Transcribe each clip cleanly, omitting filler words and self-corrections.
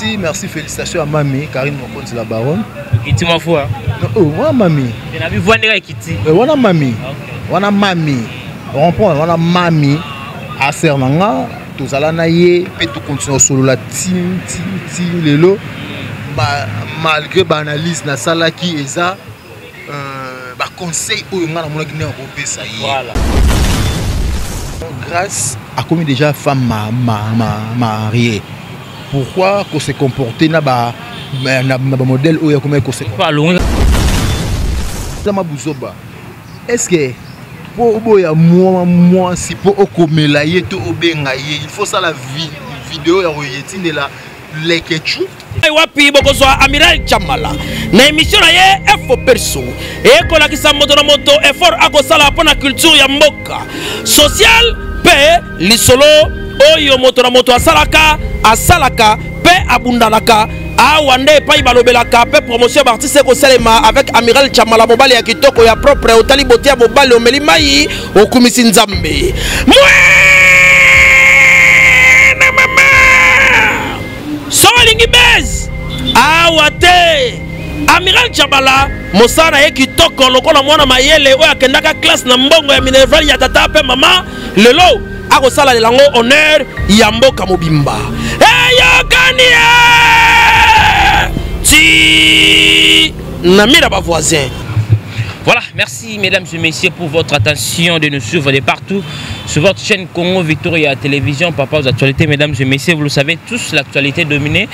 Merci, merci, félicitations à Mami, Karine Mokonzi la baronne. Ekiti mwa fois. Oh, wana Mami. Na bi voix ndeka ekiti. Eh, wana Mami. Okay. Wana Mami. Comprendre, wana Mami. Aser na nga, tozala na ye pe to continuer solola ti ti ti lelo. Ba, malgré ba analyse nasalaki eza ba conseil oyo nga namonaki ndenge akopesa ye. Voilà. Grâce akomi déjà femme ma, ma, ma, mariée. Pourquoi ko se comporter na ba na, na ba modèle oyo akomi ko se comporter buzoba. Est-ce que po oboya mwa mwasi po okomela ye to obenga ye, il faut sala vi, vidéo ya koyetindela leketchou wapi bokozwa amiral Chamala na émission na ye Info Perso ekolakisa moto na moto effort akosala mpo na culture ya mboka social mpe lisolo oyo moto na moto asalaka asalaka mpe abundanaka awa nde epai balobelaka mpe promotion ya baartiste ekosalema avec amiral Chamala, mobali ya kitoko ya propre, otali bote ya mobali, omeli mai, okumisi Nzambe. Mwana mama soki olingi base awa te. Amiral Chabala mosala na ye kitoko lokola mwana mayele oyo akendaka classe na mbongo ya minerval ya tata mpe mama, lelo akosala yango honneur ya mboka mobimba. Eyokani ti na mira ba voisin. Voilà, merci mesdames et messieurs pour votre attention de nous suivre de partout sur votre chaîne Congo Victoria Télévision. Papa aux actualités, mesdames et messieurs, vous le savez tous, l'actualité dominée.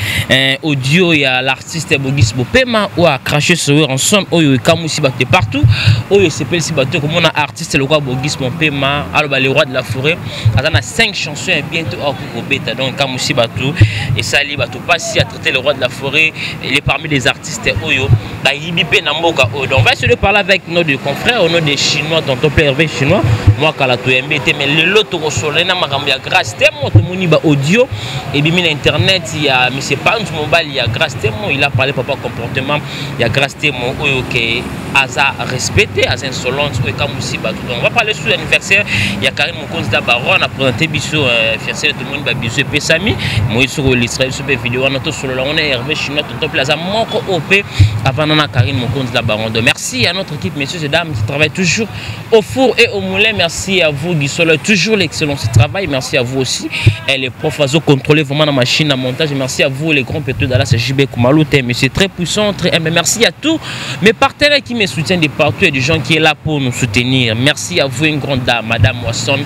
Audio, il y a l'artiste Bogis Bopema, ou a craché sur ensemble, ou Kamusi de partout, ou il si bateau comme on a artiste le roi Bogis Bopema, alors le roi de la forêt, on a 5 chansons et bientôt à Beta. Donc Kamusi Batou et Sali Batou Passi a traité le roi de la forêt, il est parmi les artistes Oyo, bah Yibipe Namboka Oyo. Donc on va essayer de parler avec nos deux confrères, au nom des Chinois, tonton Père Hervé Chinois, moi Kalato MBT, mais le lot au soleil, na makambo ya Grâce Temo, tout le monde ba audio, et bien mis internet, il y a monsieur Panz Mobile, il y a Grâce Temo, il a parlé papa comportement, il y a Grâce Temo, Oyo qui aza respecté, aza insolente, Oyo Kamusi Batou. Donc on va parler sur l'anniversaire, il y a Karim Mokonzi d'Abaron, on a présenté biso fiancé tout le monde ba biso et Pesami, moi sur l'Israël sur vidéo, on a tout sur le on est Hervé Chinois, tonton Plaza, moko OP, avant on a Karim Mokonzi d'Abaron. Donc merci à notre équipe, messieurs et dames, qui travaillent toujours au four et au moulin. Merci à vous, Guy Solo, toujours l'excellence du travail. Merci à vous aussi. Et les profs ont contrôlé vraiment la machine à montage. Merci à vous, les grands péteux d'Allas, JB Koumalou, monsieur très puissant, très aimé. Merci à tous mes partenaires qui me soutiennent de partout et des gens qui sont là pour nous soutenir. Merci à vous, une grande dame, Madame Wasson,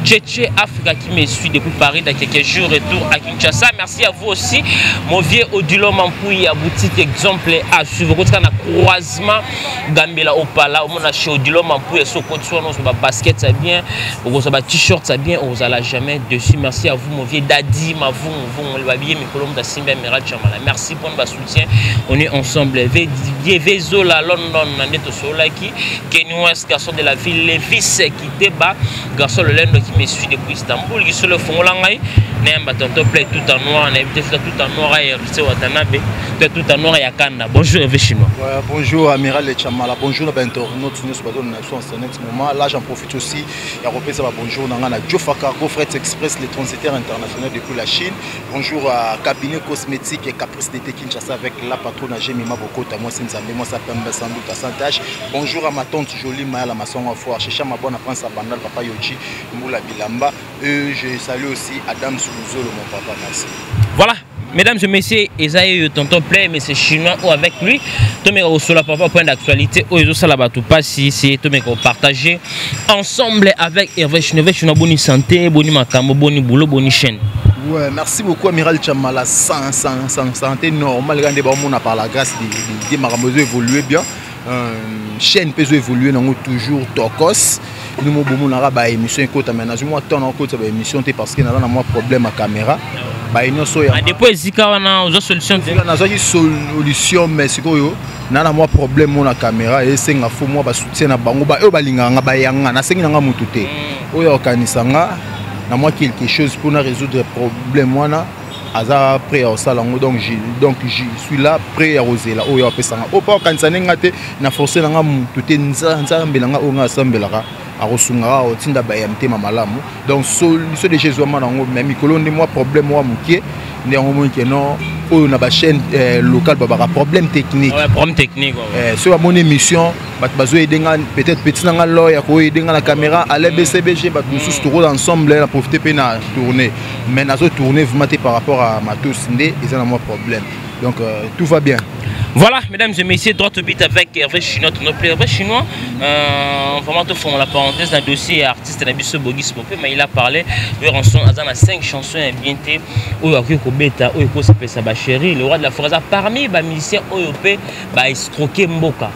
Tchétché Africa qui me suit depuis Paris dans quelques jours, retour à Kinshasa. Merci à vous aussi, mon vieux Odilon Mampouy, à boutique exemple à suivre. Quand on a croisement Gambela Opala, on a chez Odilon Mampouy, sur côté soit on a basket ça bien, on a t-shirt ça bien, on a jamais dessus. Merci à vous, mon vieux Dadi, ma vous, vous, on va bien, mes colombes d'Asimba, Miral Chamala. Merci pour votre soutien. On est ensemble. Vezola, London, Nandeto Solaki, Kenny West, garçon de la ville, Levis qui débat, garçon le Lendo qui me suit depuis Istanbul, qui sur le fond Langai, Nemba tonton play tout en noir, on a tout en noir et RC Watanabe, tout en noir et Akanda. Bonjour Hervé Chinois. Ouais, bonjour Amiral Chamala, bonjour na internaute nous sommes dans ce moment. Là j'en profite aussi et repère ça bonjour na na Jofa Cargo Fret Express, les transitaires internationaux depuis la Chine. Bonjour à cabinet cosmétique et Caprice d'été Kinshasa avec la patronne Jemima Bokota, moi c'est Nzambe, moi ça Pembe sans doute à Santache. Bonjour à ma tante Jolie Maya la maçon à foire, Chicha ma bonne prince à Bandal, papa Yochi, Moula Bilamba. Et je salue aussi Adam Souzolo, mon papa, merci. Voilà, mesdames et messieurs, Esaïe, tonton Play, mais c'est chinois ou avec lui. Tomé au sola papa point d'actualité, ou ils ont ça là-bas tout pas si c'est Tomé qu'on partager ensemble avec Hervé Chinois, Chinois bonne santé, bonne makambo, bonne boulot, bonne chaîne. Ouais, merci beaucoup Amiral Chamala, santé normale, quand on a par la grâce de Marambozo évoluer bien. Chaîne peut évoluer dans toujours tokos. Nous mo bomo na ba émission ekota mais na moi temps na kota ba émission te parce que na na moi problème à caméra. Ba union so ya. Ah depuis ezika wana ozo solution te. Na zo solution mais sikoyo na na moi problème na caméra et senga fo moi ba soutien na bango ba oyo ba linganga ba yanga na sengi na mutu te. Oyo okanisa nga na moi quelque chose pour na résoudre problème wana. Aza prêt à osala ngo donc je suis là prêt à rosela oyo apesanga o pa okanisa ndenge te na forcer nanga mutu te nzambe nanga oyo nga asambelaka Akosungaka, akotinda baya motema malamu. Donc solution déjà ezwama nango, mais mikolo nde mwa problème mwa moke nde yango moni ke non, oyo na bachaîne locale babaka problème technique. Ouais, problème technique, ouais. Soki bamoni émission, bato bazoyede nga, peut-être petit na nga lo ya koyede nga na caméra ale BCBG, bato mosusu tokoza ensemble na profite mpe na tourner, mais nazo tourner vraiment te par rapport à matos nde eza na mwa problème. Donc tout va bien. Voilà, mesdames et messieurs, droit au but avec Hervé Chinois, notre Hervé Chinois. Vraiment, tout fond la parenthèse d'un dossier artiste na biso Bogis Popé, mais il a parlé de rançon, azana 5 chansons bien té, où il beta, où il s'appelle sa chérie, le roi de la forêt, parmi les musiciens OOP, ba escroquer mboka.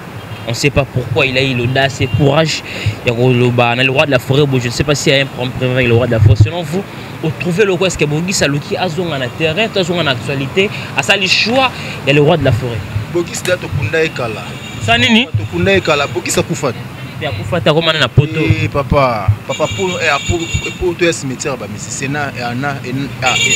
On ne sait pas pourquoi il a eu l'audace et courage. Il y a le roi de la forêt, bon, je ne sais pas s'il y a un problème avec le roi de la forêt. Selon vous, vous trouvez le roi, est-ce que Bogis aluki azonga na terrain, azonga na actualité, à ça le choix, il y a le roi de la forêt. Bogis da tokunda ekala. Ça nini? Tokunda ekala, Bogis akufa. Te akufa ta koma na poto. Eh papa, papa pour eh pour to cimetière ba musicien na na na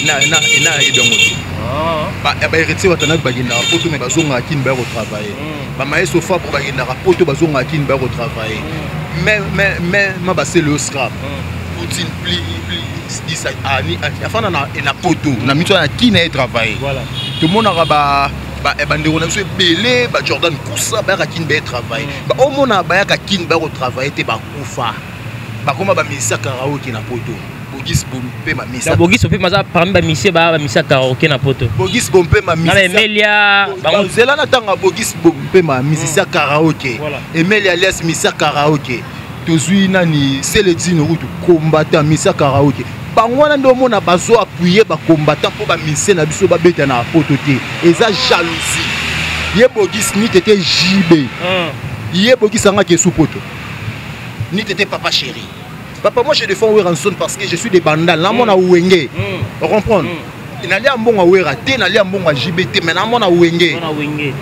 na na ebongo. Ah. Ba ba héritier watana ba genda poto mais bazonga kin ba ko travailler. Ba maestro fa pour ba genda poto bazonga kin ba ko travailler. Mais ma ba c'est le scrap. Poutine pli pli dit ça ani afana na na poto na mito na kin na travailler. Voilà. Tout le monde aura ba bandeko na biso ebele, ba Jordan Kusa bayaka kin baye travailler. Ba omona bayaka kin baye kotravailler te, bakufa. Bakoma ba musicien karaoke na poto. Bogis Bompe ma musicien. Bogis Bompe maza parmi ba musicien ba musicien karaoke na poto. Bogis Bompe ma Na musicien. Emelia, bango Zela na tanga Bogis Bompe ma musicien karaoke. Voilà. Emelia alias musicien karaoke. Tozui nani Seledine Rutu combattant musicien karaoke. Bango wana nde omona bazo appuyer ba combattant po ba musicien na biso ba beta na poto te. Eza jalousie. Ye Bogis ni tete JB. Ye Bogis anga ke sous poto. Ni tete papa chéri. Papa, moi je défends Werrason parce que je suis des bandals. Là, mon Wenge. On comprend? Nali ambongo Wera te, nali ambongo JB te, mais là mon Wenge. Mon Wenge.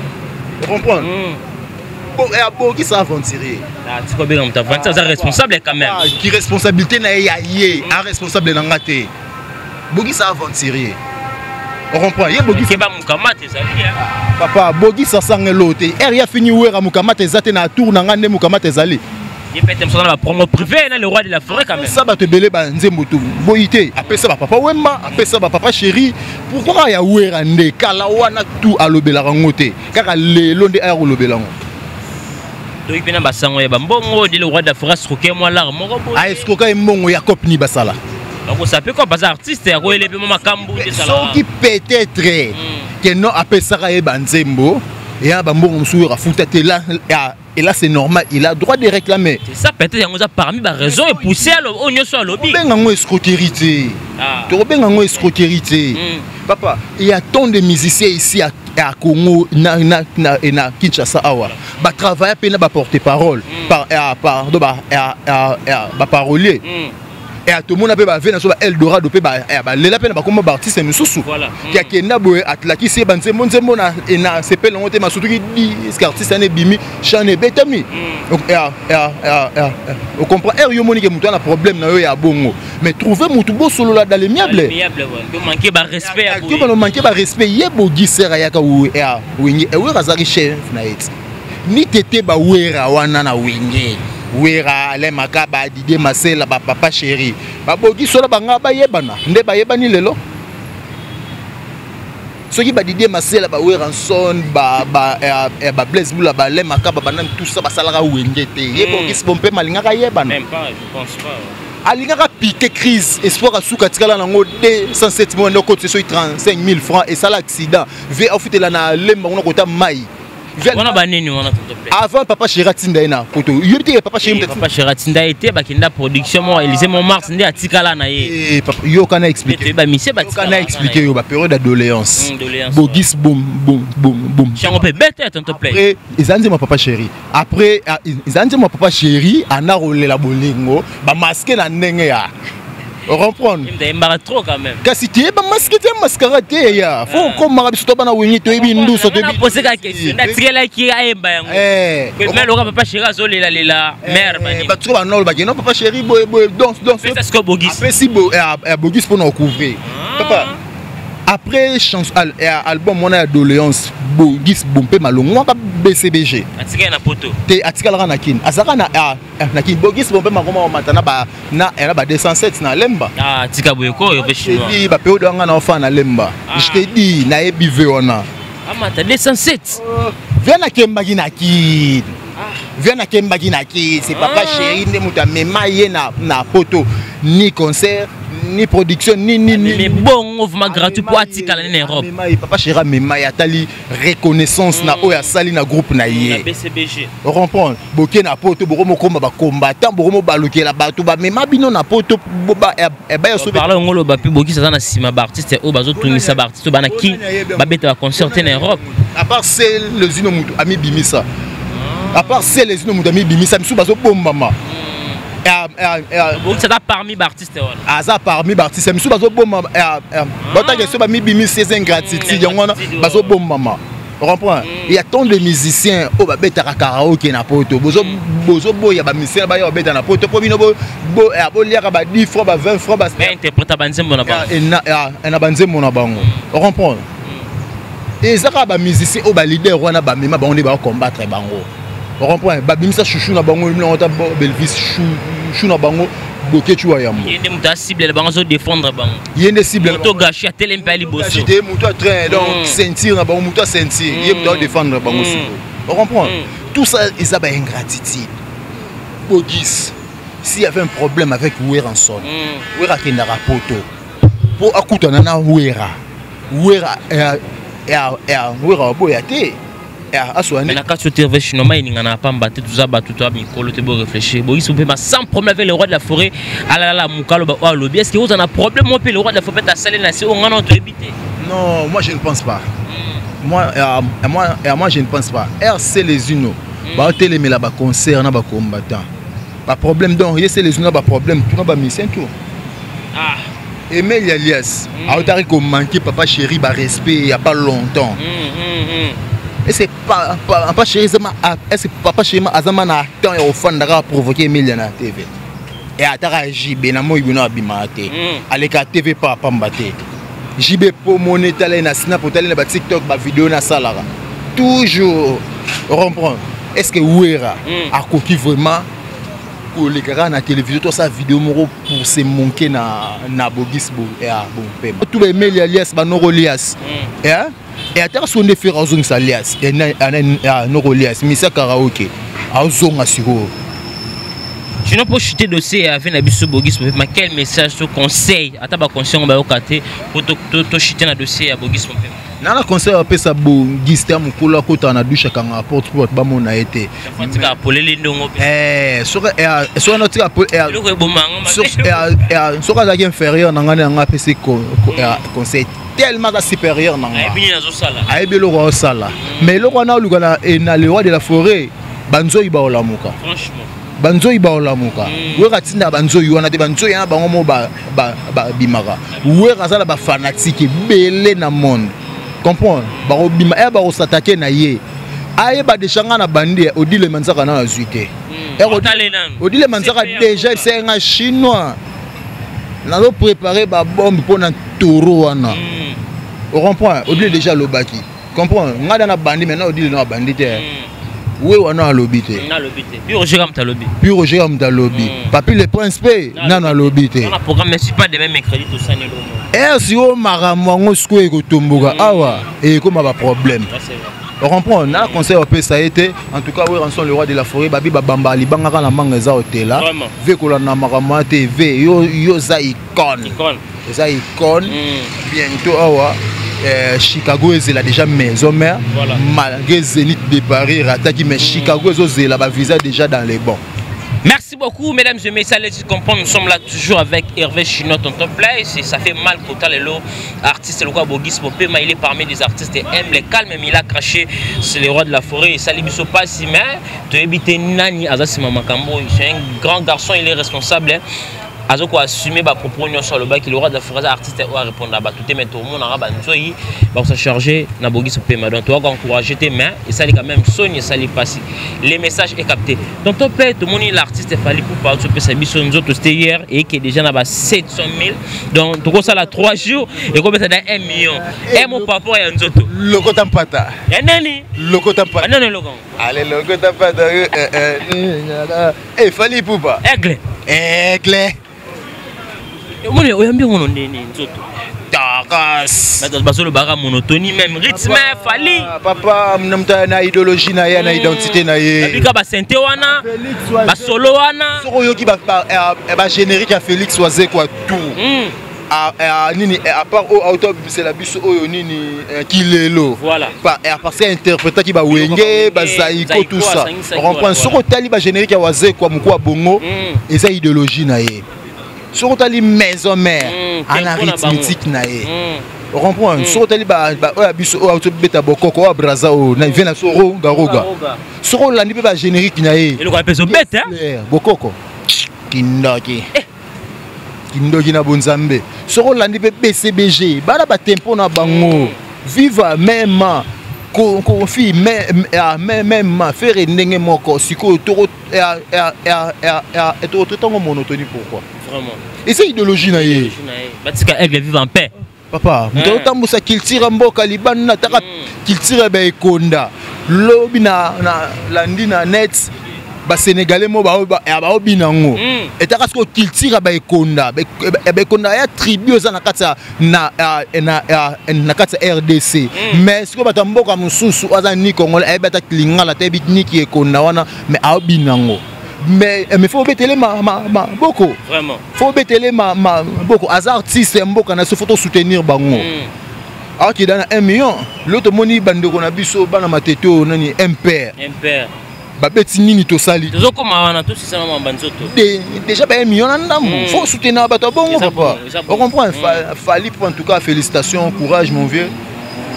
On comprend? Bon, et Bogis aventurier. Ah, tu crois bien que tu es responsable quand même. Ah, qui responsabilité na ye ya ye, a responsable na nga te. Bogis aventurier. On comprend? Ye Bogis Keba Mukamate ezali, hein. Papa, Bogis asangelo te. Er ya fini Wera Mukamate ezate na tour na nga nde Mukamate ezali. Ye peut-être dans la promo privée, le roi de la forêt quand même. Ça va te belé ba nzembo tout. Boyité, appelle ça ba papa Wemba, appelle ça ba papa chéri. Pourquoi ya Wera nde kala wana tout alobela rango te? Kaka lelo nde aya kolobela ngo. Donc il ba sango ya ba mbongo, le roi de la forêt escroquer moi là moko boye. A escroquer mbongo ya cop ni basala. Donc ça peut quoi parce artiste ya ko élever mo makambu de sala. Soki peut-être que non appelle ça ye ba nzembo et ya ba mbongo musu ya futa te là ya. Et là, c'est normal, il a droit de réclamer. C'est ça, peut-être, il y a parmi les raisons et pousser à l'objet. Tu as une escroquerie. Tu as une escroquerie. Papa, il y a tant de musiciens ici à Congo, na, na, na, et na Kinshasa, awa. Ba travailler, pe na ba porte-parole. Par, eh, pardon, ba, eh, eh, eh, ba parolier. Et à tout le monde, ba vena so ba Eldorado, pe ba, eh, ba lela pe na ba komba ba artiste misusu. Voilà. Qui a kenda boye atlaki se ba nzembo, nzembo na, et na sepel ngote ma surtout qui dit, est-ce qu'artiste ane bimi, chane betami. Donc, eh, eh, eh, eh, eh, on comprend. Eh, yo moni ke mutu ana problème na yo ya bongo. Mais trouver mutu bo solo la dans l'amiable. Dans l'amiable, ouais. Yo manquer ba respect ya Yo boye. ba manquer ba respect, ye bogi sera yaka ou, eh, wingi. Eh, wera zari chef na et. Ni tete ba wera wana na wingi. Wera, Alain Makaba, Didier Masela, ba papa chéri. Ba bogi sola ba nga ba yebana. Nde ba yebani lelo. Soki ba Didier Masela, ba Werrason, ba, ba, eh, eh, ba Blaise Bula, ba Alain Makaba, ba nani, tout ça, ba salaka wenge te. Ye bogi si bompe malingaka yebana. Même pas, je pense pas. Alingaka piquer crise, espoir asuka tikala nango 207 mois ndoko tse soki 35 000 francs et sala accident. Ve afutela na lemba kuna kota mai. Ve Wana ba nini wana, s'il te plaît? Avant papa chéri atinda ye na poto. Yo te papa chéri Eh, mutati. papa chéri atinda ye te, bakenda production mo Élysée Montmartre nde atikala na ye. Eh, papa, yo kana expliquer. Te ba mise ba Yo tikala kana na expliquer ye. yo ba période d'adolescence. Doléance, Bogis ouais. boum boum boum boum. Chango pe bête, s'il te plaît. Après, ezanze ma papa chéri. Après, ah, ezanze ma papa chéri ana rolela bolingo, ba masquer na ndenge ya. Reprendre. Il me trop quand même. Kasi te ba masque te mascara te ya. Faut Ah. comme mara biso to bana wingi to yebi nduso to Na yebi. poser ka question. Na tikela ki ayemba yango. Eh. Mais mais loka papa chéri azo lela lela Eh, mère bani. ba tro ba nol ba non papa chéri boy boy danse danse. Pesa ce que Bogis. Apesi bo eh, eh, Bogis pour nous couvrir. Ah. Papa. Après chanson, album wana ya Doléance, Bogis Bompe malongwaka BCBG. Atikali na poto. Te, atikalaka na Kini, azalaka na Kini. Bogis Bompe makoma omata na ba 207 na Lemba. Ah, tika boye ko, Hervé Chinois. Te, baperiode wanga na ofa na Lemba. Je te dis, nayebi ve wana. Amata 207. Vie nakembaki na Kini, vie nakembaki na Kini, c'est Papa Chéri nde moto amema ye na poto, ni concert, ni production, ni Mais bongo vraiment gratuit po atikala na Europe. Amema ye, Papa Chéri amema ye, atali reconnaissance na oyo asali na groupe na Na ye. BCBG. Comprendre, boke na poto, bokomokoma bacombattant, bokomobalukela bato bamema bino na poto, baya so. Parle ngo loba mpe Bokisi aza na nsima baartiste oyo bazotungisa baartiste oyo bana ki babeta baconcert te na Europe. À part Celezino moto amibimisa, à part Celezino moto amibimisa, misusu bazobombama. Bokisi aza parmi baartiste wana. Aza parmi baartiste misusu bazobombama, batake so bamibimisi, eza ingratitude yango wana bazobombama. Comprend, il y a tant de musiciens oyo babetaka karaoke na poto, bozoboya bamusicien baya babeta na poto mpo bino boliaka ba 10 francs, ba 20 francs. Bainterpréta banzembo na bango. Na banzembo na bango, comprendre, eza kaka bamusicien oyo baleader wana bamema bango nde baocombattre bango. Comprendre, babimisa chouchou na bango nango ta Belvis, chou na bango Boketu wa yambo. Ye nde moto acible bango, azodéfendre bango. Ye nde cible. Moto gashi atelemi mpe aliboso. Te, moto atrain donc ceinture na bango, moto a ceinture, ye moto adéfendre bango sikoyo. Ocomprendre, tout ça eza baingratitude. Bogis, s'il y avait un problème avec Werrason, Wera akendaka poto mpo akutana na Wera. Wera, Wera aboya te. Mais na kati oyo te, Chinois eninga na pamba te. Toza bato toya mikolo te, boréfléchir. Boyisi mpe ba sans problème avec le roi de la forêt, alala mokalo oyo alobi. Est ce que oza na problème mo mpe le roi de la forêt peut asali na se oyo ngana toyebi te? Non, moi je ne pense pas. Moi, je ne pense pas. RC les uno baotelemela baconcert na bacombattant, baproblème donc ye Celezino baproblème tuna bamusicien tout. Ah. Emel Alias aotaki komanquer Papa Chéri barespect il y a pas longtemps. Et c'est pas Papa Chéri zama, est-ce Papa Chéri azama na temps ya ofandaka provoquer Emilia na TV e ataka JB na moi bino abimaka te, aleka TV pa pamba te. JB po moni etala ye na Snap, otali na baTikTok, bavideo nasalaka toujours. Comprendre, est ce que Wera akoki vraiment koleka kaka na télévision tosala video moko pour se manquer na Bogis ya Bompema, tu baemeli alias banoko lias e ataka so nde Ferre azongisa alias noko lias misa karaoke azonga sikoyo. Sinon, pour chuter dossier avec na biso Bogis, mais quel message to conseil ata ba conseil on ba yoka te pour to chuter na dossier ya Bogis Mopema? Nana conseil apesa Bogis te, mokolo akotaka na douche, akanga porte mpo bato bamona ye te. Tika polele ndongo. Soki natika eloko ebomanga. Soki azalaki inférieur na ngai, na ngai apesi conseil, tellement aza supérieur na ngai. Ayebi eloko aosala, mais eloko wana oluka na le roi de la forêt, banzoi baolamuka, banzoi baolamuka. Wera atindaka banzoi wana te, banzoi wana bango mo babimaka. Wera aza na bafanatike ebele na monde, comprendre, bakobima e bakosatake na ye. Ayeba deja nga na bandi Odile Manzaka na azwi te. Odile Manzaka déjà esenga Chinois, nazoprépare babombe mpo na toro wana. Ocomprend, Odile déjà alobaki, comprendre, ngai da na bandi maintenant, Odile na bandi te, we wana alobi te. Puis Roger moto alobi, Papi le Prince mpe nano alobi te. Ere oyo makambo yango sikoyo ekotomboka awa, ekóma baproblème. Ocomprendre, na conseil opesa ye te. En tout cas, Werrason le roi de la forêt, babi babamba libangaka na manga eza otela ve kolanda makambo wana te. Ve yo eza icône, eza icône. Bientôt awa Chicago ezela déjà maison mère. Voilà. Malgré Zénith de Paris rataki, mais Chicago ezozela, bavisa déjà dans les bons. Merci beaucoup, mesdames et messieurs. Allez comprendre, nous sommes là toujours avec Hervé Chinois, Tonton Place. Et ça fait mal pour Lelo, artiste le roi Bogis Mopema, il est parmi les artistes humbles, calme, mais il a craché sur le roi de la forêt. Et ça, il pas si, mais tu éviter Nani Azasima Makambo. C'est un grand garçon, il est responsable, hein. Azo ko assumer ba propos nyonso alobaki. Le roi de la forêt, artiste oyo arépondre bato te, mais tomonaka banzoi bakosa charger na Bogisi Pema. Donc toyaka encourager te, mais esali quand même soni, esali pasi. Le message est capté. Tonton mpe tomoni l'artiste Fally Ipupa azopesa biso nzoto. C'était hier et qui est déjà na ba 700 000. Donc tokosala 3 jours, ekopesa na 1 million. Un mot par rapport ya nzoto. Lokota mpata. Ya nani? Lokota mpata. Nani eloko? Ale, lokota mpata. Eh, Fally Ipupa. Aigle. Aigle. Omoni oyambi yango ndeni nzoto. Takas. Bato bazolobaka monotonie, même rythme, Fally. Papa moto na idéologie na ye, na identité na ye. Babika basente wana, basolo wana. Soki oyoki bagénérique ya Félix Wazekwa, tout nini, à part oyo auto abimisela biso oyo nini, kilelo, parce que interprétaki bawenge, bazaiko, tout ça, comprendre. Soki otali bagénérique ya Wazekwa, moku bongo eza idéologie na ye. Soki otali Maison Mère, ana rythmique na ye, comprendre. Soki otali oyo ya biso oyo autobeta bokoko, oyo Braza, oyo na vie na so, Roga Roga, soki olandi mpe bagénérique na ye. Eloko ya mpe ezobeta. Bokoko kindoki, kindoki na bonzambe. Soki olandi mpe BCBG, bana batempo na bango, viva mema kofi mema Ferre ndenge moko. Sikoyo tokotraite yango monotonie, pourquoi? Vraiment. Eza idéologie na ye. Batika Aigle vivre en paix. Papa, moto azotambusa culture ya mboka libanda, taka culture ya baekonda. Lobi na landi na net, Basénégalais mo baobina yango. Etaka sikoyo culture ya baekonda, baekonda ya tribu eza na kati na kati ya RDC. Mais sikoyo bato ya mboka mosusu aza ni Congolais, ayebi ata lingala te, ayebi niki ekonda wana, mais aobina yango. Mais faut obetele maboko. Vraiment. Faut obetele maboko. Aza artiste ya mboka na so, faut tosoutenir bango. Akida na 1 million. Lo tomoni bandeko na biso bana Matete, oyo nani, MPR. MPR. Babeti nini, tosali. Tozokoma wana, tosisana mamba nzoto. Déjà ba 1 million na ndambo. Faut soutenir bato ya bongo, papa. On comprend. Fally, en tout cas félicitations, courage mon vieux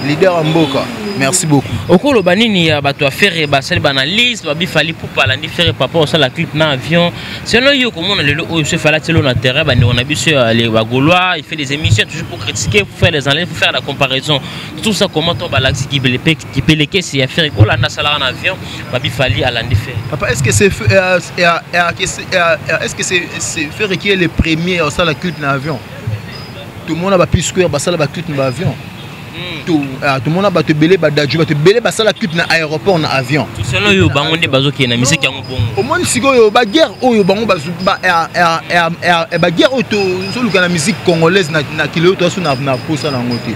leader ya mboka, merci beaucoup. Okoloba nini ya bato ya Ferre? Basali baanalyse, babi Fally Ipupa alandi Ferre, papa osala clip na avion. Selon yo, komona lelo oyo so Fally atielo na terrain, bandeko na biso ya Bagaulois, il fait des émissions toujours pour critiquer, pour faire des analyses, pour faire la comparaison, tout ça. Comment to balakisi kipelekesi ya Ferre kolanda asalaka na avion, babi Fally alandi Ferre? Papa, est-ce que c'est Ferre qui est le premier osala clip na avion? Tout le monde a ba Square basala ba clip na ba avion. Tomona bato ebele, badaju, bato ebele basala clip na aéroport, na avion. Selon oyo, bango nde bazokende na misiki yango bongo. Omoni sikoyo baguerre oyo bango, baguerre oyo tozoluka na musique congolaise na kilo oyo, toaso na posa na yango te.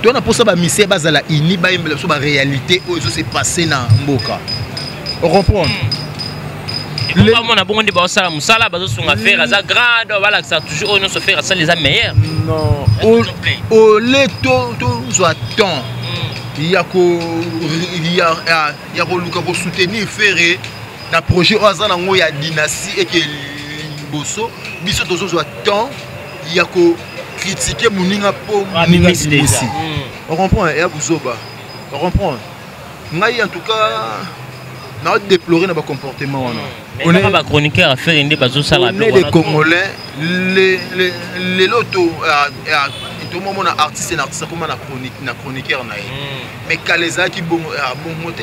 To na posa bamusiciens bazala uni, bayembela biso baréalité oyo ezose passe na mboka, ocomprendre? Bamona bongo nde baosala mosala, bazosunga Ferre, aza grand, balakisa toujours oyo nyonso Ferre asala eza meilleur. Non, ole tozwa temps ya koluka kosoutenir Ferre na projet oyo aza nango ya dynastie eke liboso. Biso tozozwa temps ya kocritiquer moninga mpo moninga bimisi, ocomprendre? Ya buzoba, ocomprendre? Ngai en tout cas naodéplorer na bacomportement wana. On bachroniqueur affaire nde bazosala. On est des Congolais. Lelo tomomona artiste na artiste akoma na chroniqueur na ye, mais kala ezalaki bongo te.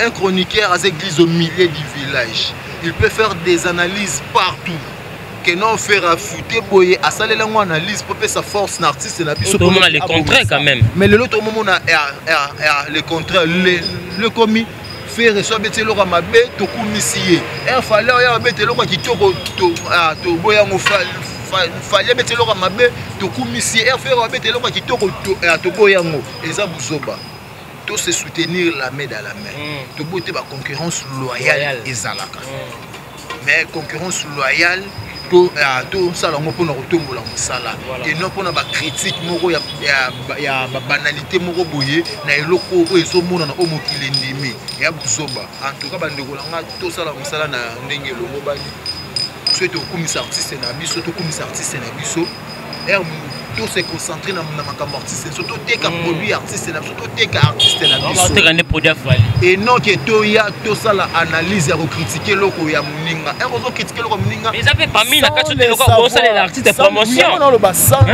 Un chroniqueur aza église au milieu du village, il peut faire des analyses partout ke non, faire afute boye, asalela yango analyse po pesa force na artiste na biso. Tomona le contraire quand même. Mais lelo tomomona le contraire. Le komi Ferre so abeti eloko ya mabe, tokumisi ye. Fally oyo abeti eloko ya kitoko, toboya yango. Fally abeti eloko ya mabe, tokumisi ye. Ferre abeti eloko ya kitoko, toboya yango. Eza buzoba. To se soutenir la main dans la main. Toboyi te, baconcurrence loyale ezalaka, mais concurrence loyale tosala yango mpona kotombola mosala et non mpona bacritique moko ya babanalité moko boye na eloko oyo ezomonana, oyo mokili endimi ya buzoba. En tout cas, bandeko na nga, tosala mosala na ndenge elongo bani. Soki tokumisa artiste na biso, tokumisa artiste na biso. To se concentrer na makambo artiste, so toteka produit artiste na biso, toteka artiste na biso. Toteka nde produit afali. Et non ke toya tosala analyse ya kocritiquer eloko ya moninga. Ere ozocritiquer eloko ya moninga, eza mpe parmi na kati eloko osalela artiste promotion. Naloba sans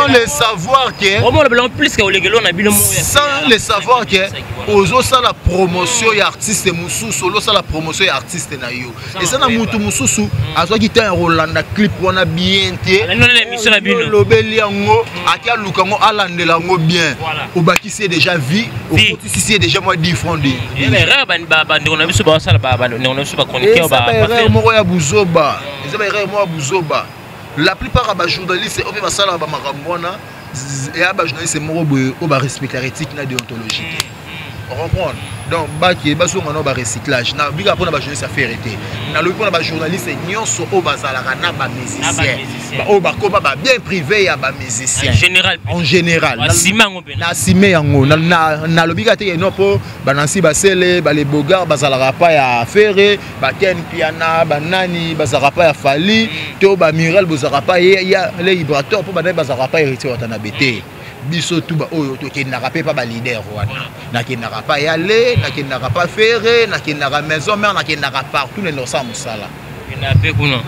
le savoir ke omona plus ke olekelo na bino. Sans le savoir ke ozosala promotion ya artiste mosusu, ozosala promotion ya artiste na yo. Eza na mutu mosusu azwaki temps ya kolanda clip wana bien te, olobeli yango, aki aluka yango, alandela yango bien, obakisi ye déjà vie, okotisisi ye déjà mwa 10 francs. De bandeko na biso basala, bandeko na biso bachroniqueur. Eza baerreur moko ya buzoba, eza baerreur moko ya buzoba. La plupart ya bajournaliste oyo mpe basalaka bamakambo wana, eya bajournaliste moko boye oyo barespectaka éthique na déontologie te. Comprendre? Donc bake bazonga na barecyclage. Nabika mpona bajournaliste affaire te, nalobi mpona bajournaliste nyonso oyo bazalaka na bamusicien, oyo bakoma babien privé ya bamusicien. En général, na asime yango. Nalobi kaka te no mpo banansi basele balebogar bazalaka pa ya Ferre, baken Piana, banani bazalaka pa ya Fally, to bamiral bozalaka pa ya le vibrateur, mpo banani bazalaka pa Héritier Watanabe te. Biso tu baoyo tokendaka mpe pa baleader wana, nakendaka pa yale, nakendaka pa Ferre, nakendaka Maison Mère, nakendaka partout, nende kosala mosala. Mpe kuna.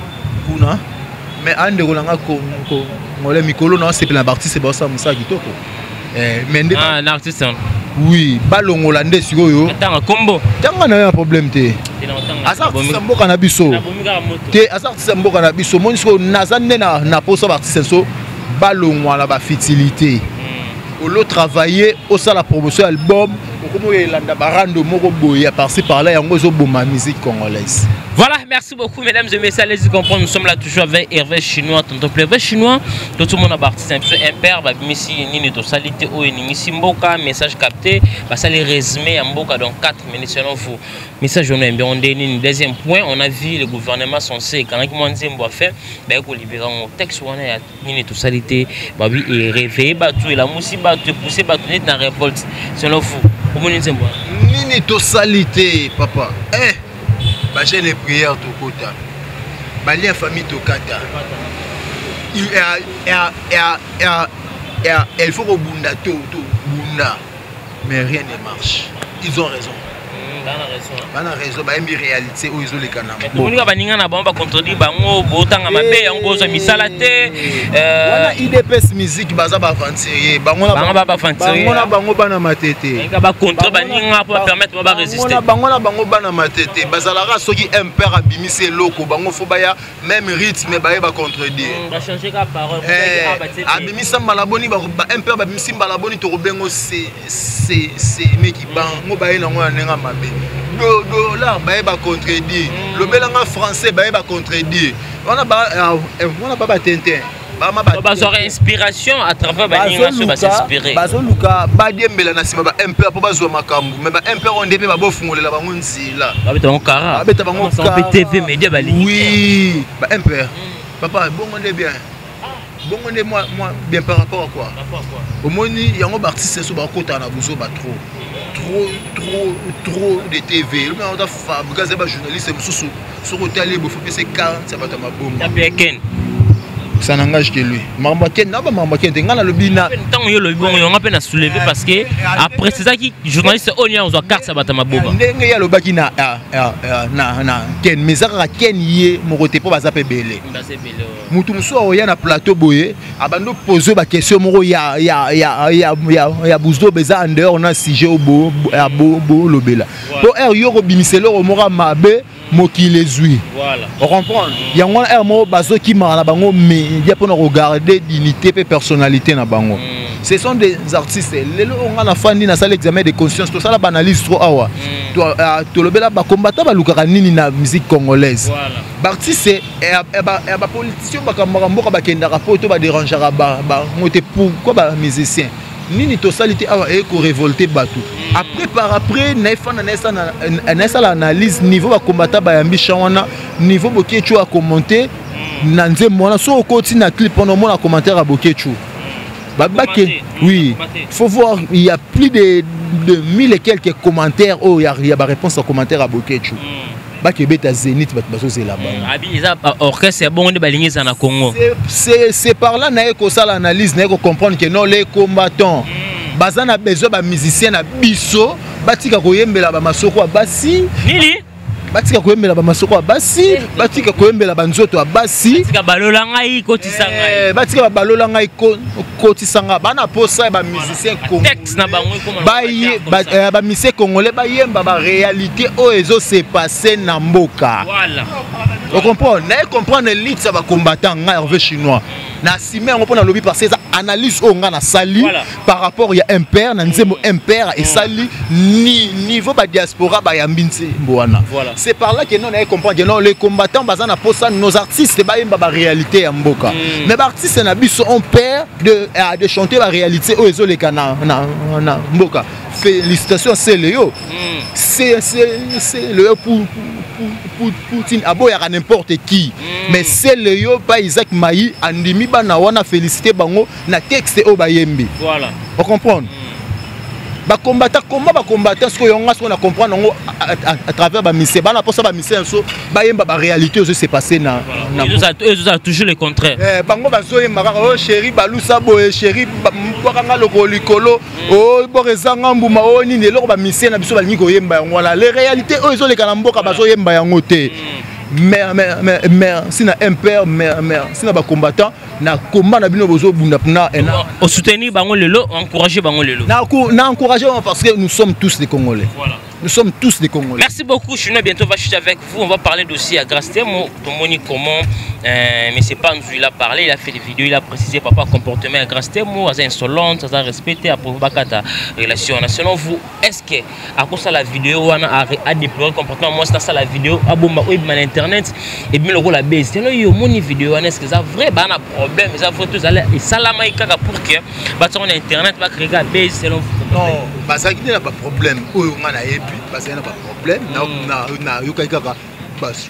Kuna. Mais andeko na nga congolais, mikolo na osepela na baartiste baosala mosala kitoko, mais nde Na artiste. Oui, balongola nde sikoyo. Tanga kombo. Tanga na yo ya problème te, aza artiste mboka na biso te, aza artiste mboka na biso. Moni sikoyo naza nde na posa baartiste so balongwa na bafutilité. Olo travailler, osala promotion ya album, okomi oyelanda barando moko boye ya par-ci par-là, yango ezoboma musique congolaise. Voilà, merci beaucoup, mesdames et messieurs. Allez-y comprendre, nous sommes là toujours avec Hervé Chinois, tonton Hervé Chinois. Tout le monde a parti, c'est un peu impair, bah, misi, nini, to salite, o, nini, mboka, message capté, bah, ça les résumé en mboka dans 4 minutes selon vous. Message, on a bien nini. Deuxième point, on a vu le gouvernement censé, quand il a fait, bah, il libérer un texte, on a nini, to salite, bah, oui, et réveiller, bah, tout, et la moussi, bah, tout, pousser, bah, tout, dans la révolte, selon vous. Comment Nini, to salite, papa. Eh! Bajeûne, prière tokota, balien famille tokata, il faut kobunda, tobunda, mais rien ne marche. Ils ont raison. Bana raison, bayembi réalité oyo ezoleka na Tomonika baninga na bango bacontredire bango, botanga mabe yango, bozwa misala te. Wana UDPS musique baza baaventurier. Bango na bango bana matete. Bacontre baninga mpo bapermettre barésister. Bango na bango bana matete bazalaka. Soki MPR abimisi eloko, bango faut baya même rythme, baye bacontredire. Abimisa mbala boni, MPR babimisi mbala boni, tokobengo meki bango baye nango ya ndenge mabe. Dollar baye bacontredire, lobelanga français baye bacontredire. Wana ba batintin. Bazwaka inspiration à travers baninga so basinspire. Bazoluka badiembela na nsima ba MPR mpo bazwa makambo, mais ba MPR oyo nde mpe babofungolela bango nzela. Babeta bango kara. Babeta bango. TV média balingi. Oui, ba MPR, papa, bongo nde bien, bongo nde moi bien par rapport à quoi omoni yango. Baartiste so bakotaka na buzoba trop, trop, trop, trop de TV. Elobi yango ta Fabrigas, ya bajournaliste mosusu, soki otali bofo pesa 40 ya bato ya maboma. Ça n'engage que lui. Makambo akende na bamakambo akende te, ngai nalobi na Ntango yo olobi bongo, yonga mpe na soulevé, parce que après ezalaki journaliste oyo nyonso azwa carte ya bato ya maboba. Ndenge ye alobaki na Ken, mais eza kaka Ken ye moko te, mpo baza mpe ebele. Motu mosusu akoya na plateau boye, abandi opose baquestion moko ya buzoba, eza en dehors na sujet oyo bolobela, mpo ere yo kobimisa eloko moko ya mabe, mokili ezwi. Ocomprendre yango wana, ere moko bazokimaka na bango média mpona kogarder dignité mpe personnalité na bango. Ce sont des artistes. Lelo oyo nga nafandi, nasala examen de conscience, tosala baanalyse trop awa, tolobela bakombata balukaka nini na musique congolaise. Baartiste ya bapoliticien bakambaka mboka, bakendaka po to baderangeaka bango te. Pourquoi bamusicien? Nini tosali te awa eye korévolte bato? Après, par après, naefanda, naesala analyse niveau bakombata bayambi champ wana, niveau Bokecu acommente na nzembo wana. So okoti na clip wana, omona commentaire ya Bokecu babake. Oui, faut voir, il y a plus de 1000 et quelques commentaires oyo ya baréponse ya commentaire ya Bokecu. Bakebeta Zénith, bato bazozela bango. Abi eza orchestre ya bongo nde balingi eza na Congo. C'est par là naye kosala analyse, naye kocomprendre que non, les combattants baza na besoin bamusicien na biso batika koyembela bamasoko ya basi. Nini? Batika koyembela bamasoko ya basi, batika koyembela banzoto ya basi. Tika balola ngai, kotisa ngai. Batika babalola ngai, kotisa ngai. Bana posa ya bamusicien texte na bango ekoma na bamusicien congolais bayemba baréalité oyo ezose passe na mboka. Ocomprendre, naye comprendre élite ya bacombattant. Ngai Hervé Chinois na asime yango mpo nalobi parce que eza analyse oyo ngai nasali par rapport ya MPR na nzembo MPR esali ni niveau badiaspora bayambi nzembo wana. C'est par là que non, naye comprendre que non, les combattants baza na posa nos artistes bayemba baréalité ya mboka. Mais baartiste na biso ont peur de chanter baréalité oyo ezoleka na mboka. Félicitations, c'est Léo, c'est Léo pour Poutine aboyaka n'importe qui. Mais c'est Léo pa Isaac Mayi andimi bana wana, félicité bango na texte oyo bayembi. On comprendre bacombattant, comment bacombattant soki oyonga soki na comprendre yango à travers bamusicien bana mposa bamusicien so bayemba baréalité ozo se passe na Ezozala toujours le contraire. Bango bazoyemba kaka o chéri balusa boye, chéri bwakanga lokolo likolo, o bor ezanga mbuma o nini. Eloko bamusicien na biso balingi koyemba yango wana, les réalités oyo ezoleka na mboka, bazoyemba yango te. Merci na MPR, merci na bacombattant na combat na bino bozobunda mpona. Osoutenir bango lelo, encourager bango lelo. Na encourager bango parce que nous sommes tous des Congolais. Nous sommes tous des Congolais. Merci beaucoup. Je suis bientôt va chuter avec vous. On va parler aussi à Grâce Temo. Tomoni comment, mais c'est pas nous, il a parlé, il a fait des vidéos, il a précisé papa comportement à Grâce Temo, à insolente, ça respecté à propos de relation. Selon vous, est-ce que à cause de la vidéo, on a déploré comportement, moi c'est ça la vidéo, à bomba, oui, mais internet, et bien le rôle la base. C'est là, il y a une vidéo, est-ce que ça vrai, bah, on a problème, ça vrai, tout ça, et ça la maïka pour que, bah, sur internet, va créer la base, selon vous? Non, bah, ça, il n'y a pas de problème. Oyo nga nayebi bazali na baproblème, nayokaki kaka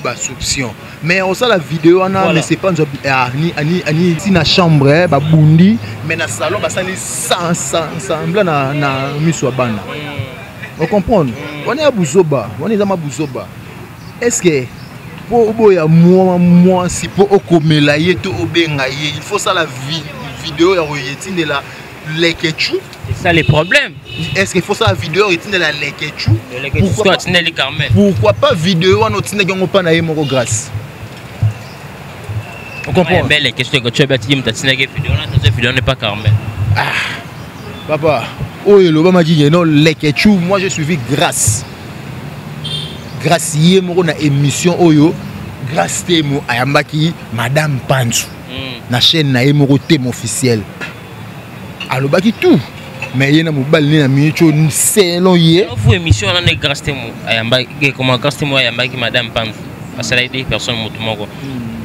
basoupçon, mais osala vidéo wana, mais c'est pas ani ti na chambre babundi, mais na salon basali semblant na miso ya bana. Ocomprendre, wana ya buzoba, wana eza ma buzoba. Est ce que mpo oboya mwasi, mpo okomela ye to obenga ye, il faut sala vidéo ya koyetindela Lekechu? C'est ça les problèmes. Est-ce qu'il faut ça vidéo etindela Lekechu? Pourquoi pas? Pourquoi pas vidéo wana otindaki yango mpa na ye moko Grâce? On comprend. Mais les questions que tu as dit, tu vidéo là, cette vidéo n'est pas Carmel. Ah, papa, oyo elobamaki non Lekechu, moi j'ai suivi Grâce. Grâce ye moko na émission oyo Grâce Temo ayambaki Madame Panzu na chaîne na ye moko Temo officiel. Alobaki tout, mais ye na mobali ne na minute oyo selon ye. Vous émission wana nde Grâce Temo ayambaki, comment Grâce Temo ayambaki Madame Panzu, asalaki des personnes motu moko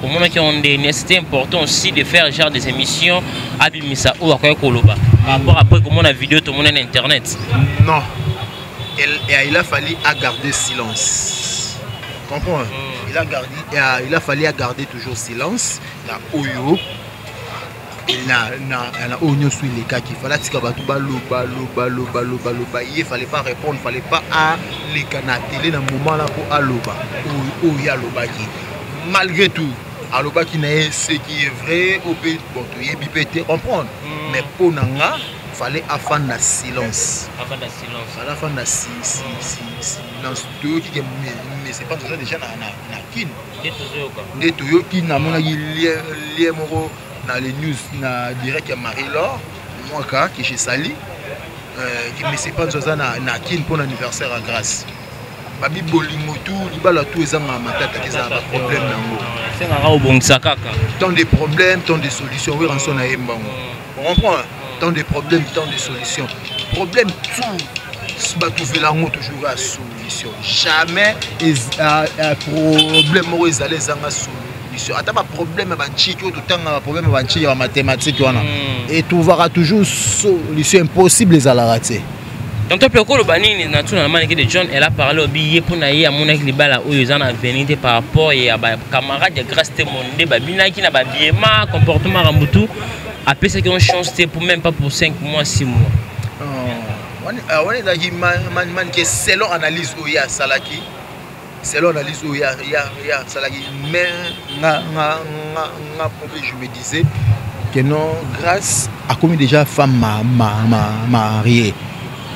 omonaki yango ndeni. C'était important aussi de faire genre des émissions, abimisa oyo akoki koloba par rapport après komona vidéo tomona na internet. Non, il a fallu à garder silence, comprends? Il a fallu à garder toujours silence na oyo na oyo nyonso elekaki. Fallait atika bato baloba, loba, loba, loba, loba. Ye fallait pas répondre, fallait pas aleka na télé na moment là mpo aloba oyo ye alobaki. Malgré tout alobaki na ye ce qui est vrai o mpe bon, toyebi mpe te, comprendre. Mais mpo na nga, fallait afanda silence. Afanda silence. Fallait afanda silence. Toyoki ke mais c'est pas toujours déjà na Kine. Nde tozoyoka. Nde toyoki, namonaki lien moko na les news na direct ya Marie-Laure Mwaka que je sali, qui me pas aza na Kine pour l'anniversaire à Grâce. Babi bolingo tout libala tout ezanga matata, eza ba problème nango. Esengaka obongisa kaka. Tant de problèmes, tant de solutions. Oui, ranson na yembango, on comprend, tant de problèmes, tant de solutions. Problème tout batuvela yango toujours ya solution. Jamais problème moko ezala ezanga solution. Ata baproblème ya banchiki oyo totanga, baproblème ya banchiki ya bamathématique wana, etrouvaka toujours solution. Impossible ezalaka te. Tonton mpe okoloba nini na tuna na Maneke de John? Elle a parlé, obi ye mpo na ye amonaki libala oyo eza na avenir te par rapport ya bacamarade ya Grâce Temo nde babinaki na babiema comportement ya mutu apesaki yo chance te pour même pas pour 5 mois, 6 mois. Wana ezalaki Maneke selon analyse oyo asalaki. Selon analyse oyo ya asalaki, mais nga nga nga nga mpe je me disais que non, Grâce akomi déjà femme mariée,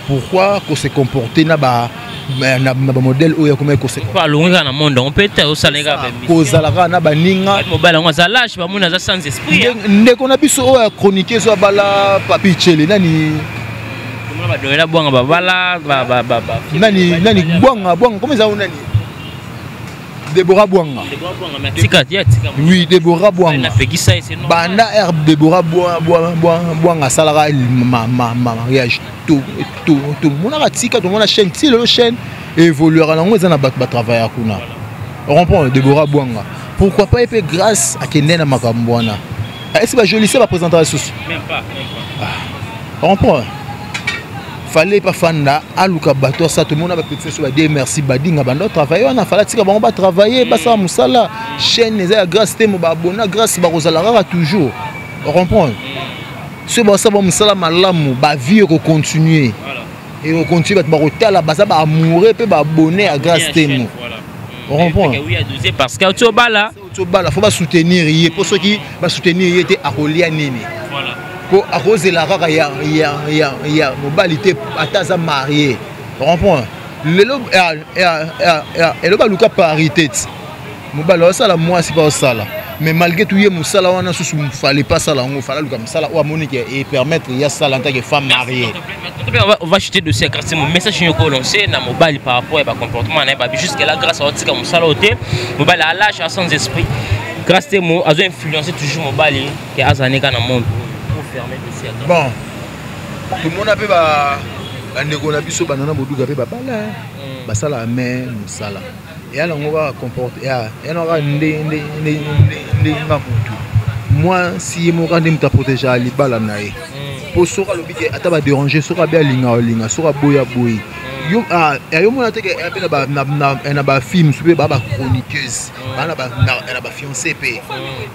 pourquoi ko se comporter na bamodèle oyo akomi ko se Alongi kaka na monde yango mpe te, osala kaka. Kozala kaka na baninga. Mobali yango aza lâche, bamoni aza sans esprit. Ndeko na biso oyo ya chroniqueuse oyo abala Papi Tchele, nani? Tomona badoyela bwanga babala. Nani nani, Bwanga, Bwanga, comment eza, nani, Débora Bwanga. Oui, Débora Bwanga. Banda r Débora Bwanga asalaka mariage, tomonaka tika, tomona chaîne ti lelo, chaîne évoluera nango, eza na bato batravailla kuna. Comprendre Débora Bwanga, pourquoi pas epe Grâce akende na makambo wana? Esi bajolise baprésentaka lisusu. Comprendre, fallait pas fanda aluka bato asa. Tomona bapetite so badie merci badinga bando travaille wana, fallait atika bango batravaille, basala mosala. Chaîne eza ya Grâce te, mo baabona Grâce bakozala kaka toujours. Comprendre, soki basala ba mosala malamu, bavie ekocontinue, ekocontinue, bato bakotala, baza baamoureux mpe baabonné ya Grâce te mo. Comprendre? Parce que oti obala. Obala, faut basoutenir ye, mpo soki basoutenir ye te, akolia nini? Mpo akozela kaka ya mobali te, ata aza marié. Comprendre, lelo elo baluka parité ti mobali aosala, mwasi mpe aosala, mais malgré tout ye mosala wana susu fallait pas sala yango, fallait aluka mosala oyo amoni ke epermettre ya sala en tant que femme mariée. On va chuter dossier Grâce. Mon message nyoko lancé na mobali par rapport à comportement na ba jusque là, Grâce aotika mosala ote, mobali à l'âge sans esprit. Grâce te mo azo influencer toujours mobali ke azane ka na monde pour fermer dossier. Bon, tomona mpe bandeko na biso banana boduka mpe babala, basala me mosala eya nango kaka comporte eya nango kaka nde nga motu mwasi ye moko nde moto aprotégeaka libala na ye. Mpo soki alobi ke ata badérange, soki abe alinga, alinga, soki aboyi, aboyi. Yo mona te ke mpe na bafilme mosusu mpe baa bachroniqueuse, baa na bafiancé mpe,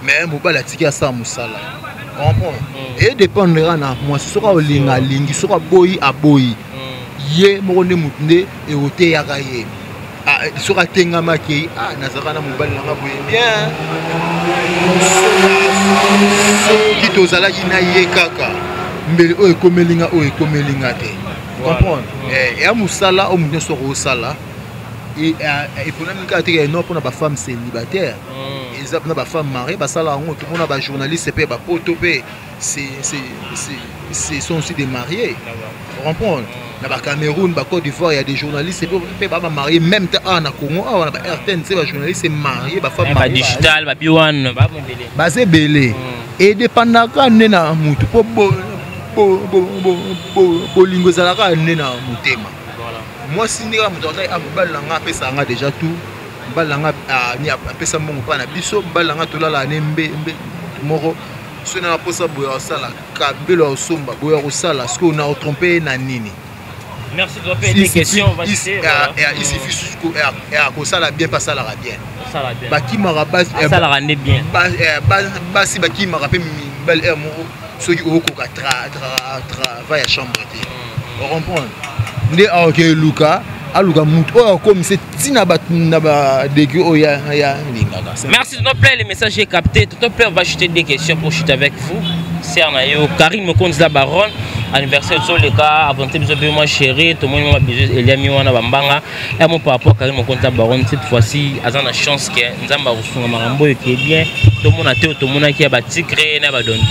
mais mobali atiki asala mosala. Comprendre, edépendra na mwasi. Soki aolinga, alingi, soki aboyi, aboyi. Ye moko nde motu nde ekoteyaka ye. Soki atengamaki ye, nazalaka na mobali nanga boye bien, soki tozalaki na ye kaka, mbele oyo ekomeli nga, oyo ekomeli nga te. Comprendre, eya mosala oyo motu nyonso akosala. Eponami kaka te non mpona bafemme célibataire, eza mpona bafemme mariée basala yango. Tomona bajournaliste mpe bapoto mpe ce sont aussi des mariés. Comprendre, na bacameroun, bacôte d'Ivoire, il y a des journalistes mpe baa bamarié. Même te awa na Congo, awa na ba RTNC, bajournaliste marié, bafemme. Badigital, babi1. Baza ebele. Edépendaka nde na mutu, mpo bolingo ezalaka nde na motema. Mwasi nde kaka moto ata mobali na nga apesaka nga déjà tout, mobali na nga apesa mbongo mpa na biso, mobali na nga tolala ne mbe mbe moko, soki na naposa boye akosala, kabelo akosomba boye akosala, sikoyo na otrompe ye na nini? Merci de poser des questions. On va Il suffit kosala bien mpe asalaka bien. Bakimaka. Asalaka nde bien. Basi bakimaka mpe mibali heure moko soki okokoka travail ya chambre te. Ocomprendre, nde aoke eluka, aluka mutu oyo akomisa ntina na badegré oyo ya lingaka. Merci, tonton Play, le message est capté. Tonton Play, on va chuter des questions pour chuter avec vous. Sœur na yo Karine Mokonzi la baronne, anniversaire ezoleka avant te, biso mpe mwa chéri, tomoni mwa biso eliami wana bambanga ya mo par rapport Karine Mokonzi la baronne. Cette fois-ci aza na chance ke Nzambe akosunga makambo oyo ke bien, tomona te oyo tomonaki ya batigre na badoni.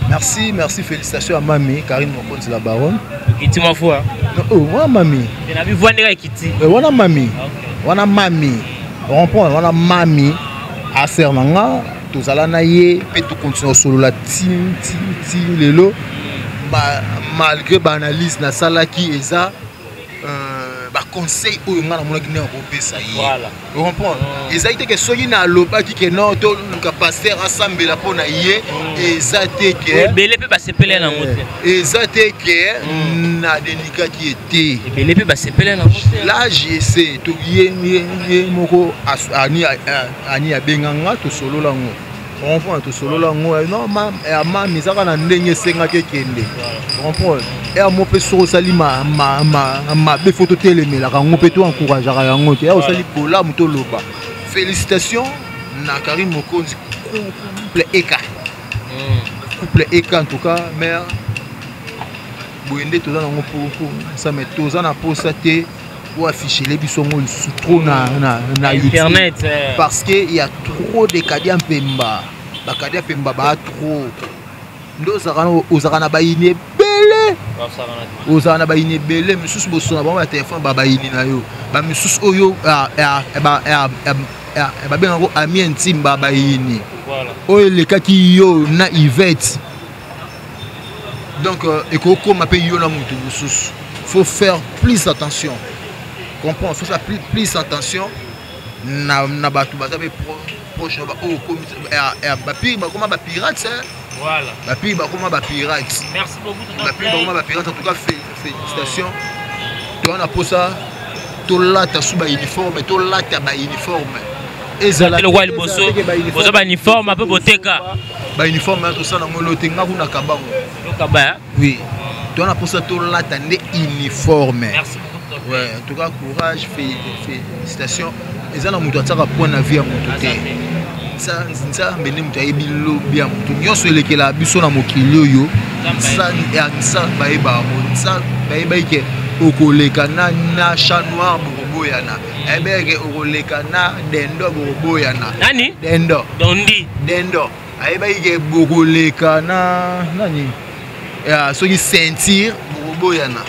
Merci, merci, félicitations à mami Karine Mokonzi la baronne. Ekiti mwa fois. Oh, wana mami. Na bivwa ndenge ekiti. Wana mami, wana mami, comprendre, wana mami aser na nga, tozala na ye mpe tokontinue kosolola ti ti ti lelo, malgré baanalyse nasalaki, eza baconseil oyo ngai namonaki ndenge akopesa ye. Comprendre, ezali te ke soki nalobaki ke non, toluka pasteur asambela mpo na ye, eza te ke Ebele mpe basepele nango te. Eza te ke nadenikaki ye te. Ebele mpe basepele nango te. L'âge ese ye moko ani abenganga, tosolola ngo. Comprendre, tosolola yango non ya mami ezaka na ndenge esengaki ekende. Comprendre, ya mo mpe soki osali mabe, fo totelemelaka yango mpe to encourageaka yango te. Ya osali bolamu, toloba félicitation na Karine Mokonzi, couple eka, couple eka. En tout cas, mare boye nde toza nango mpo mais toza na posa te oaffichele biso yango lisusu trop na internet, parce que il y a trop de kadia mpemba. Bakadia mpemba baa trop nde ozalaka na bayini ebele, ozalaka na bayini ebele. Misusu bosona bango batelefone, babayini na yo. Bamisusu oyo babengako ami intime, babayini oyo elekaki yo na Ivete. Donc ekokóma mpe yo na moto mosusu. Faut faire plus attention, comprendre, faut faire plus attention na bato baza mpe proche na oyo. Bapire bakoma bapirate. Voilà. Bapire bakoma bapirate. Merci beaucoup. Bapire bakoma bapirate. En tout cas, félicitation. Toza na mposa tolata su bauniforme, tolata bauniforme. Ezala liboso boza bauniforme mpe boteka. Bauniforme wana tosala yango elo te. Nga kuna kabango. Okaba. Oui, toza na mposa tolata nde uniforme. Merci beaucoup. Ouais, en tout cas, courage, félicitation. Eza na moto atiaka point na vie ya moto te. Nzambe nde moto ayebi lobi ya moto nyonso. Elekela biso na mokili oyo, Nzambe ayebaka ngo. Nzambe ayebaki ke okoleka na chat noir, bokoboyana. Ayebaki ke okoleka na dendo, bokoboyana. Nani? Dendo. Dondi. Dendo. Ayebaki ke bokoleka na nani, soki ceinture, bokoboyana.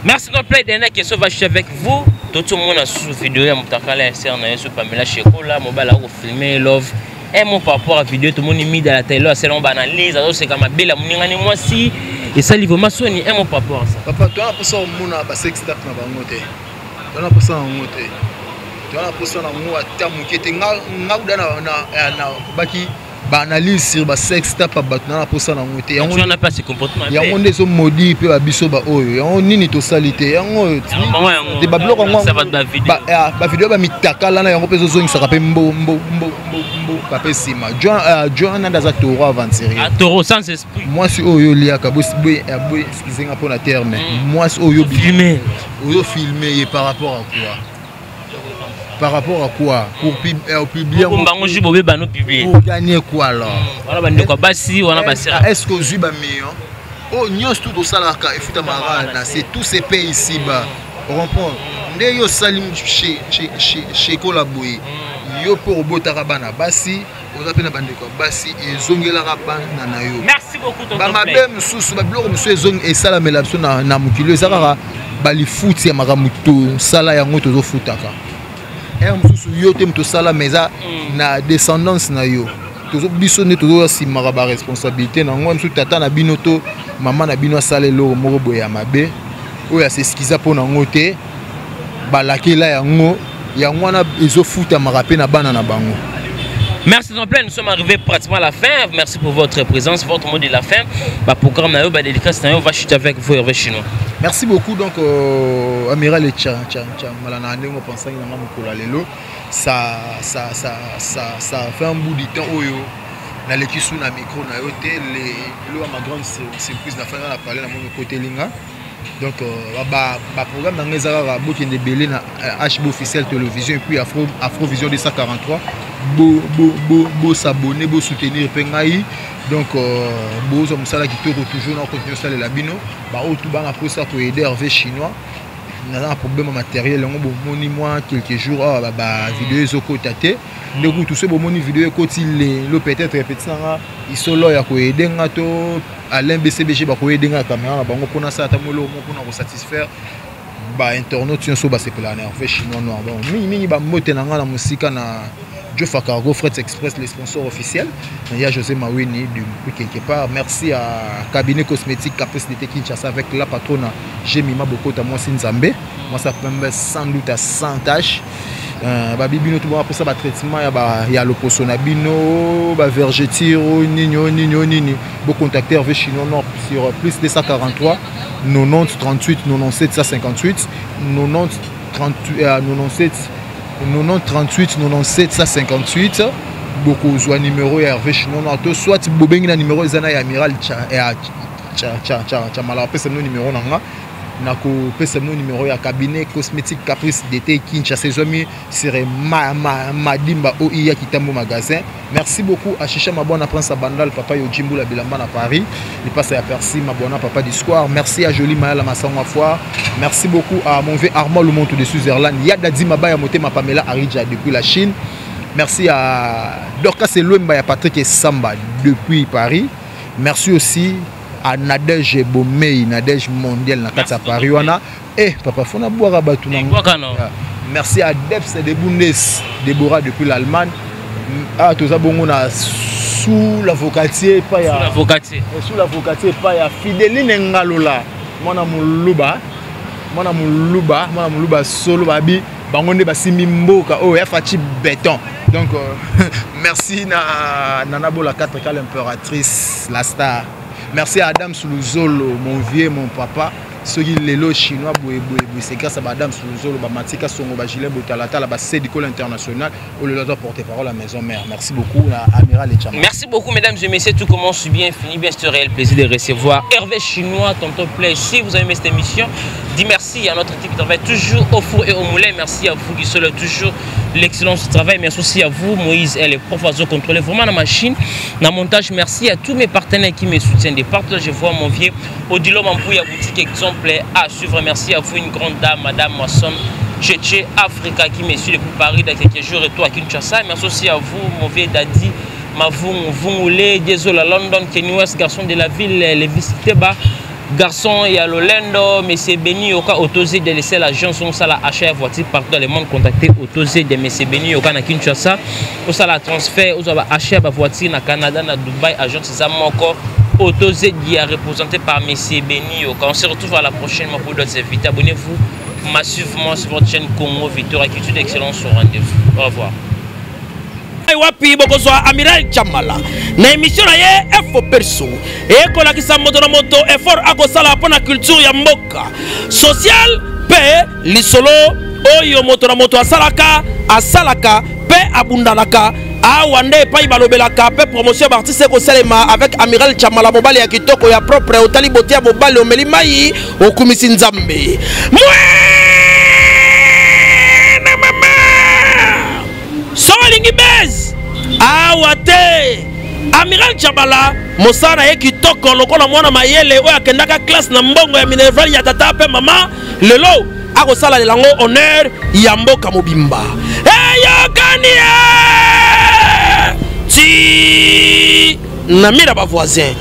Merci de play. Dernière question, va avec vous. Tout le monde a sous vidéo ya mutakala ya sœur na yesu Pamela Shekola, mobile a filmer love. Un mot par rapport à vidéo, tout le monde mis dans la télé, c'est l'on banalise, alors c'est comme belle muningani moi si et ça livre ma soni, un mot par rapport à ça. Papa, toi pour ça mona ba sex tape na bango te. Toi pour ça ngo te. Toi pour ça na ngo ata moke te. Nga nga kuda na baki baanalyse sur basex tape bato na mposa nango te. Yango nde ezomodi mpe babiso baoyo yango nini tosali te. Yango oyo te, babiloko yango, bavideo bamitakala na yango mpe ezozongisaka mpe mboka mpe nsima. John nande aza taureau aventurier. Taureau sans esprit. Mwasi oyo oliaka, boye, excuse nga mpona terme, mwasi oyo ozofilme ye, par rapport à quoi? Par rapport à quoi? Pour publier? Bango ju bobe bano publier. Pour gagner quoi alors? Wana bandeko basi wana basera. Est-ce que ozwi bamillion oyo nyonso tu tosalaka efutamaka na c'est tout se paye ici bas, comprendre? Nde yo osali shekola boye, yo mpo obotaka bana basi, oza mpe na bandeko ya basi, ezongelaka bana na yo. Merci beaucoup. Bamabe mosusu, babiloko mosusu esalamela biso na mokili, eza kaka balifuti ya makambo tosala, yango tozofutaka. Ere mosusu yo te moto osala, mais eza na descendance na yo. Biso nde tozosimaka baresponsabilité na yango. Mosusu tata na bino to mama na bino asala eloko moko boye ya mabe oyo as'excusa mpo na yango te, balakela yango, yango wana ezofutamaka mpe na bana na bango. Merci en plein, nous sommes arrivés pratiquement à la fin. Merci pour votre présence, votre mot de la fin. Bah, programme, bah, dédicace, on va chuter avec vous, Hervé Chinois. Merci beaucoup. Donc, Amiral Tcha, Tcha, Tcha, Malana, Ndenge, pensant que lelo, ça fait un bout de temps, oyo, naleki su na micro na yo te. Lelo ma grande surprise na fana na parler na mon côté linga. Donc baprogramme na ngai eza kaka bokende ebele na HB officiel télévision et puis Afrovision 243. Bosabonner, bosoutenir mpe ngai. Donc bozwa mosala kitoko, toujours na continue osalela bino. Baoyo tu banga mposa koaider Hervé Chinois, naza na problème ya matériel. Yango bomoni mwa quelques jours awa bavideo ezokota te. Nde kutu so bomoni video ekoti lelo, peut-être petit nanga isolo ya koaider nga to Alain BCBG bakoaider nga ya caméra na bango mpona asala ata moloko moko mpona kosatisfaire bainternaute nyonso basepelaka na Hervé Chinois Noir. Bon, mingimingi bambote na nga na mosika na Jofa Cargo Fret Express, le sponsor officiel. Il y a José Mawini depuis quelque part. Merci à Cabinet Cosmétique Caprice d'été Kinshasa avec la patronne Jemima Bokota, moi c'est Nzambe. Moi ça peut sans doute à 100 tâches. Babi bino tout pour ça ba traitement ya ba ya loposo na bino, ba vergeture nini nini nini, bo contacter Hervé Chinois Nord sur plus 243 90 38 97 158, 90 38 97 90 38 97 158. Bokozwa numéro ya Hervé Chinois to soit bobengi na numéro eza na ya Amiral Chamala, apesa bino numéro na nga. Nakopesa bino numéro ya cabinet cosmétique Caprice d'été Kinshasa, ezwami sur Madimba oi ya Kitambo magasin. Merci beaucoup à Chicha Mabwana, Prince Abandal, papa Yojimbula Bilamba na Paris, lipasa ya Percy Mabwana, papa du Square. Merci à Jolie Mayala Masangwa Foire. Merci beaucoup à mon vieux Armand Lumonto de Switzerland, Yadadi Mabaya Motema Pamela Aridja depuis la Chine. Merci à Dorcas Elwemba ya Patrick Samba depuis Paris. Merci aussi à Nadège Bomei, Nadège mondial na kati ya Paris wana. Eh papa, fona boire batu na. Merci à Debs de Bundes, Deborah depuis l'Allemagne. Ah, toza bongo na sous l'avocatier pa ya sous l'avocatier. Sous l'avocatier pa ya Fideline Ngalola, mwana muluba, mwana muluba, mwana muluba solo babi bango nde basimbi mboka oyo ya Fachi béton. Donc merci na Nana Bola 4 K l'impératrice, la star. Merci à Adam Souluzolo, mon vieux, mon papa. Soki lelo chinois boye boye boye, c'est grâce à Adam Souluzolo, ba Matika Songo, ba Gilles Botalatala, ba Sédicole international, au lelo porte-parole à maison mère. Merci beaucoup à Amiral et Chama. Merci beaucoup mesdames et messieurs, tout commence bien, finit bien, c'est un réel plaisir de recevoir Hervé Chinois, Tonton Play. Si vous avez aimé cette émission, dis merci à notre équipe qui travaille toujours au four et au moulin. Merci à vous qui sommes toujours l'excellence du travail. Merci aussi à vous Moïse et les profs à contrôler vraiment la machine, dans montage. Merci à tous mes partenaires qui me soutiennent de partout. Je vois mon vieux Odilo Mampouya boutique exemple à suivre. Merci à vous une grande dame, Madame Moisson Tchétché Africa qui me suit depuis Paris dans quelques jours et toi à Kinshasa. Merci aussi à vous mon vieux Dadi Mavung Vungule, Désolé London, Kenny West, garçon de la ville, Levis Teba, garçon et à Lolendo, Monsieur Beni Yoka, autosé de laisser l'agence, on s'la achat voiture partout dans le monde, contactez autosé de Monsieur Beni Yoka na Kinshasa, on s'la transfert, on s'la achat voiture na Canada, na Dubaï, agence Zamoko, autosé qui est représenté par Monsieur Beni Yoka. On se retrouve à la prochaine pour d'autres invités. Abonnez-vous massivement sur votre chaîne Congo Victoria, culture d'excellence au rendez-vous. Au revoir. Wapi bokozwa Amiral Chamala na émission na ye Info Perso ekolakisa moto na moto effort akosala mpona culture ya mboka social pe lisolo oyo moto na moto asalaka asalaka pe abundanaka awa nde epai balobelaka pe promotion ya baartiste ekosalema avec Amiral Chamala, mobali ya kitoko ya propre, otali bote ya mobali, omeli mai, okumisi Nzambe. Mwana mama soki olingi base awa te, Amiral Chamala mosala na ye kitoko lokola mwana mayele oyo akendaka classe na mbongo ya minerval ya tata pe mama, lelo akosala yango honneur ya mboka mobimba. Eyokani ti na mira ba voisin.